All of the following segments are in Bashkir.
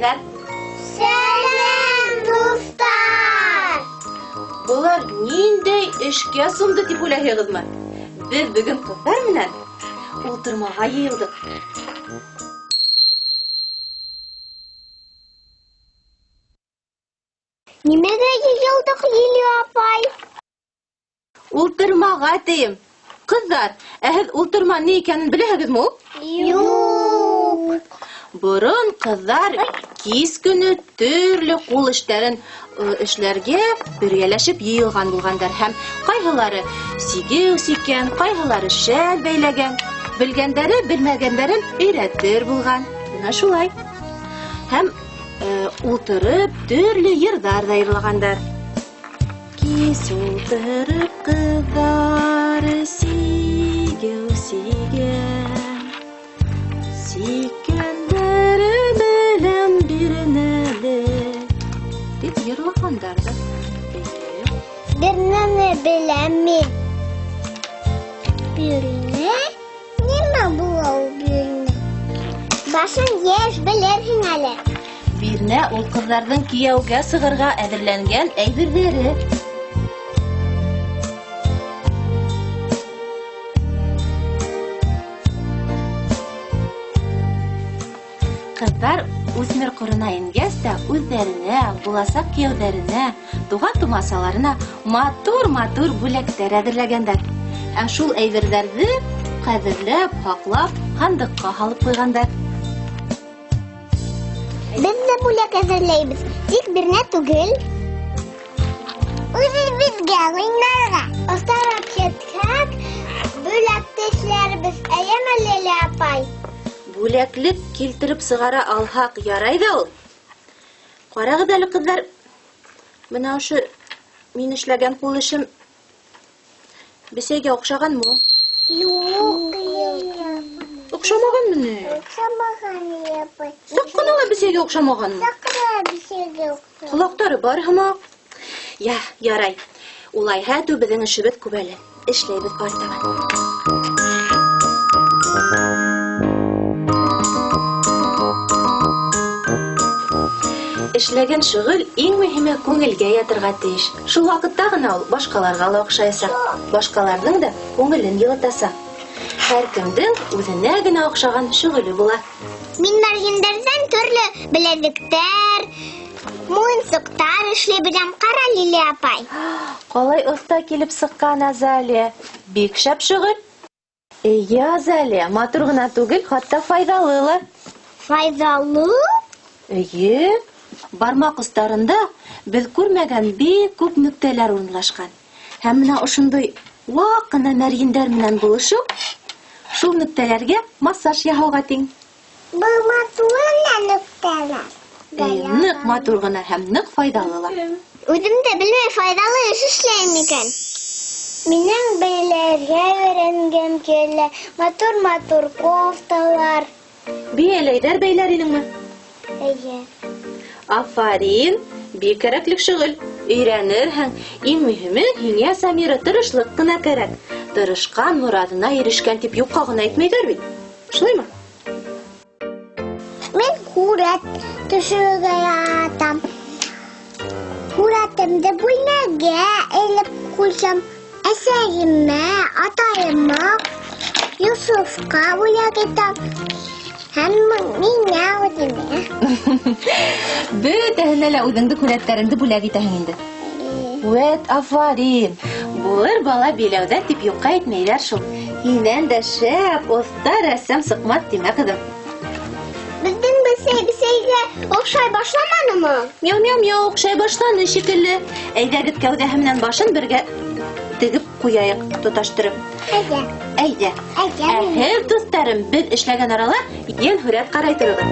малайҙар. Сәләм, дуҫтар! Былар ниндәй эшкә сумды тип уйлайһығыҙмы? Беҙ бөгөн ҡыҙҙар менән ултырмаға йыйылдыҡ. Нимәгә йыйылдыҡ, Лилия апай? Ултырмаға тием. Ҡыҙҙар, ә һеҙ ултырма ни икәнен беләһегеҙме ул? Юҡ. Борон ҡыҙҙар кис көнө төрлө ҡул эштәрен эшләргә бергәләшеп йыйылған булғандар һәм ҡайһылары сигеү сиккән, ҡайһылары шәл бәйләгән, белгәндәре белмәгәндәрен өйрәтер булған. Бына шулай. Һәм ултырып төрлө йырҙар ҙа йырлағандар. Кис ултырып ҡыҙҙар сигеү сигән, сиккәндәре белән бирнәле тип йырлағандар ҙа. Эйе. Бирнәне беләм мин. Бирнә? Нимә була ул бирнә? Башың йәш, белерһең әле. Бирнә ул ҡыҙҙарҙың кейәүгә сығырға әҙерләнгән әйберҙәре. Ҡыҙҙар үҫмер ҡорона ингәс тә үҙҙәренә, буласаҡ кейәүҙәренә, туған-тумасаларына матур-матур бүләктәр әҙерләгәндәр. Ә шул әйберҙәрҙе ҡәҙерләп, һаҡлап, һандыҡҡа һалып ҡуйғандар. Беҙ ҙә бүләк әҙерләйбеҙ, тик бирнә түгел. Үҙебеҙгә уйнарға. Оҫтараҡ етһәк, бүләкте эшләрбеҙ. Әйеме, Лилия апай? Бүләклек килтереп сығара алһаҡ ярай ҙа ул. Ҡарағыҙ әле, ҡыҙҙар, бына ошо мин эшләгән ҡул эшем бесәйгә оҡшағанмы ул? Юҡ. Оҡшамағанмы ни? Оҡшамаған, Лилия апай. Саҡ ҡына ла бесәйгә оҡшамағанмы? Саҡ ҡына бесәйгә оҡшамаған. Ҡолаҡтары бар һымаҡ. Я, ярай. Улайһа әтеү беҙҙең эшебеҙ күп әле. Эшләйбеҙ артабан. Эшләгән шөғөл иң мөһиме күңелгә ятырға тейеш. Шул ваҡытта ғына ул башҡаларға ла оҡшаясаҡ. Башҡаларҙың да күңелен йылытасаҡ. Һәр кемдең үҙенә генә оҡшаған шөғөлө була. Мин мәрйендәрҙән төрлө беләҙектәр, муйынсыҡтар эшләй беләм. Ҡара, Лилия апай. Ҡалай оҫта килеп сыҡҡан Азалия. Бик шәп шөғөл. Эйе, Азалия, матур ғына түгел, хатта файҙалы ла. Файҙалы? Эйе. Бармаҡ остарында беҙ күрмәгән бик күп нөктәләр урынлашҡан. Һәм бына ошондай ваҡ ҡына мәрйендәр менән булышыу шул нөктәләргә массаж яһауға тиң. Был матур ғына нөктәләр. Эйе, ныҡ матур ғына һәм ныҡ файҙалы ла. Үҙем дә белмәй файҙалы эш эшләйем икән. Минең бәйләргә өйрәнгем килә. Матур-матур кофталар. Бейәләйҙәр бәйләр инеңме? Эйе. Афарин, бик кәрәкле шөғөл. Өйрәнерһең. Иң мөһиме, һиңә, Самира, тырышлыҡ ҡына кәрәк. Тырышҡан мораҙына ирешкән тип юҡҡа ғына әйтмәйҙәр бит. Шулаймы? Мин һүрәт төшөрөргә яратам. Һүрәтемде бүлмәгә элеп ҡуйсам, әсәйемә, атайыма, Йософҡа бүләк итәм. Һәм миңә үҙемә. Бөтәһенә лә үҙеңдең һүрәттәреңде бүләк итәһең инде. Үәт, афарин. Булыр бала биләүҙә тип юҡҡа әйтмәйҙәр шул. Һинән дә шәп, оҫта рәссам сыҡмаҫ тимә, ҡыҙым. Беҙҙең бесәй бесәйгә оҡшай башламанымы? Мяу-мяу-мяу, оҡшай башланы шикелле. Әйҙәгеҙ кәүҙәһе менән башын бергә тегеп ҡуяйыҡ, тоташтырып. Әйҙә. Әйҙә. Әйҙә. Ә һеҙ, дуҫтарым, беҙ эшләгән арала йән һүрәт ҡарай тороғоҙ.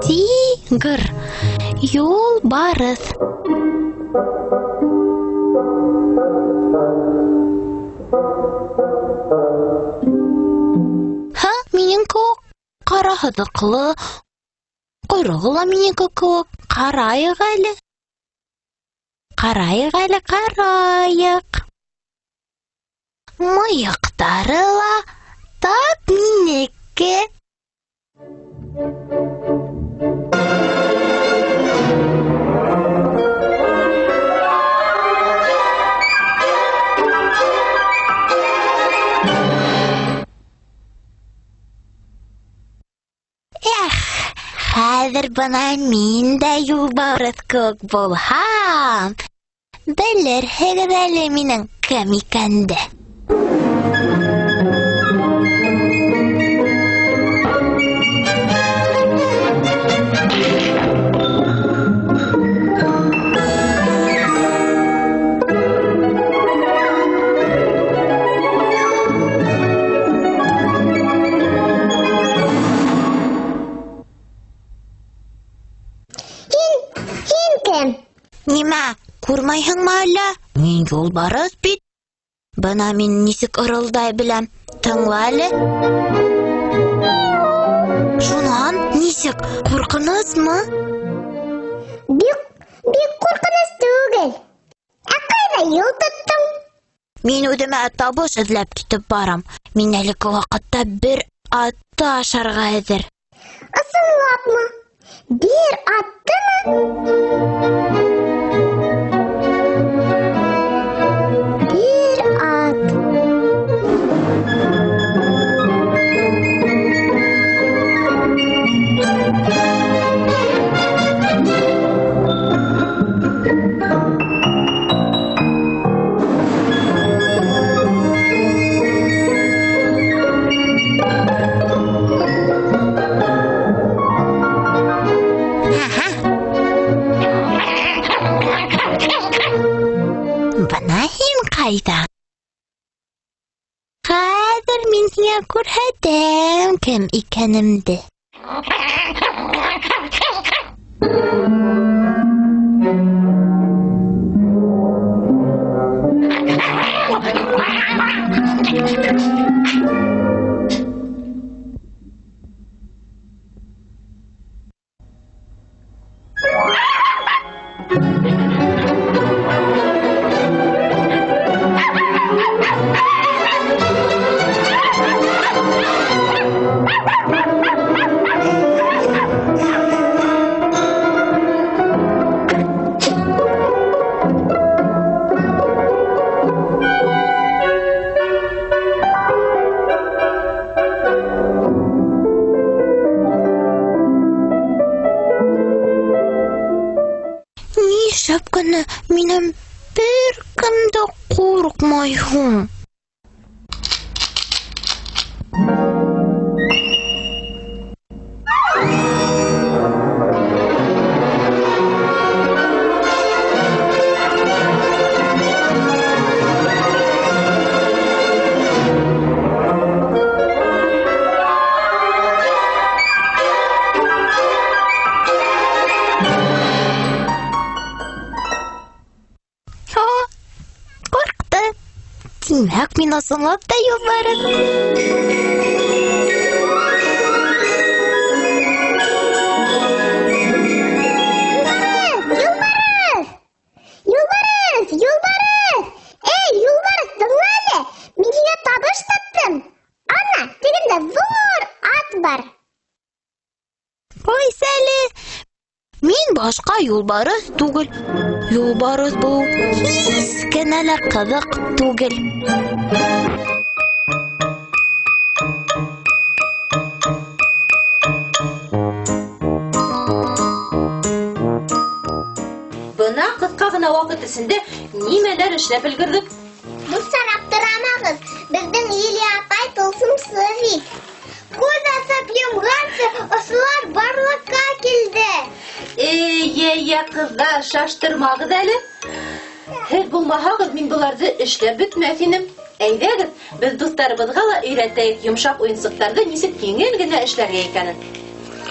Тигр, юлбарыҫ. Һа, минең кеүек ҡара һыҙыҡлы, ҡойроғо ла минеке кеүек. Ҡарайыҡ әле. Ҡарайыҡ әле, ҡарайыҡ. Мыйыҡтары ла тап минеке. Эх, хәҙер бына мин дә юлбарыҫ кеүек булһам, белерһегеҙ әле минең кем икәнде. Нимә, күрмәйһеңме әллә? Мин юлбарыҫ бит. Бына мин нисек ырылдай беләм. Тыңла әле. Шунан нисек, ҡурҡынысмы? Бик, бик ҡурҡыныс түгел. Ә ҡайҙа юл тоттоң? Мин үҙемә табыш эҙләп китеп барам. Мин әлеге ваҡытта бер атты ашарға әҙер. Ысынлапмы? Бер аттымы? Бер ат. Бына һин ҡайҙа? Хәҙер мин һиңә күрһәтәм кем икәнемде. Нишләп кенә минән бер кем дә ҡурҡмай һуң? Тимәк, мин ысынлап та юлбарыҫ. Юлбарыҫ! Юлбарыҫ! Юлбарыҫ! Эй, юлбарыҫ, тыңла әле! Мин һиңә табыш таптым. Ана, тегендә ҙур ат бар. Ҡайсәле, мин башҡа юлбарыҫ түгел. Юлбарыҫ булыу һис кенә лә ҡыҙыҡ түгел. Бына ҡыҫҡа ғына ваҡыт эсендә нимәләр эшләп өлгөрҙөк? Дуҫтар, аптырамағыҙ, беҙҙең Лилия апай тылсымсы бит. Күҙ асып йомғансы ошолар барлыҡҡа килде. Эй, ҡыҙҙар, шаштырмағыҙ әле. Һеҙ булмаһағыҙ, мин быларҙы эшләп бөтмәҫ инем. Әйҙәгеҙ, беҙ дуҫтарыбыҙға ла өйрәтәйек йомшаҡ уйынсыҡтарҙы нисек еңел генә эшләргә икәнен.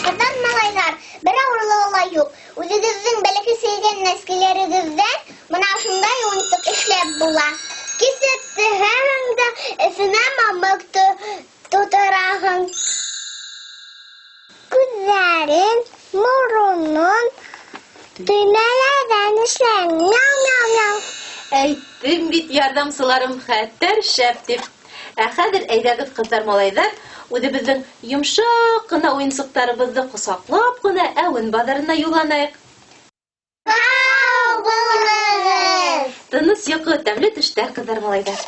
Ҡыҙҙар, малайҙар, бер ауырлығы ла юҡ. Үҙегеҙҙең бәләкәй сейгән нәскеләрегеҙҙән бына ошондай уйынсыҡ эшләп була. Кисеп төһәһең дә, эсенә мамыҡ тутыраһың. Күҙҙәрен, моронон төймәләрҙән эшлән. Мяу-мяу-мяу. Әйттем бит, ярҙамсыларым хәтәр шәп тип. Ә хәҙер әйҙәгеҙ, ҡыҙҙар, малайҙар, үҙебеҙҙең йомшаҡ ҡына уйынсыҡтарыбыҙҙы ҡосаҡлап ҡына әүен баҙарына юлланайыҡ. Һау булығыҙ! Тыныс йоҡо, тәмле төштәр, ҡыҙҙар, малайҙар.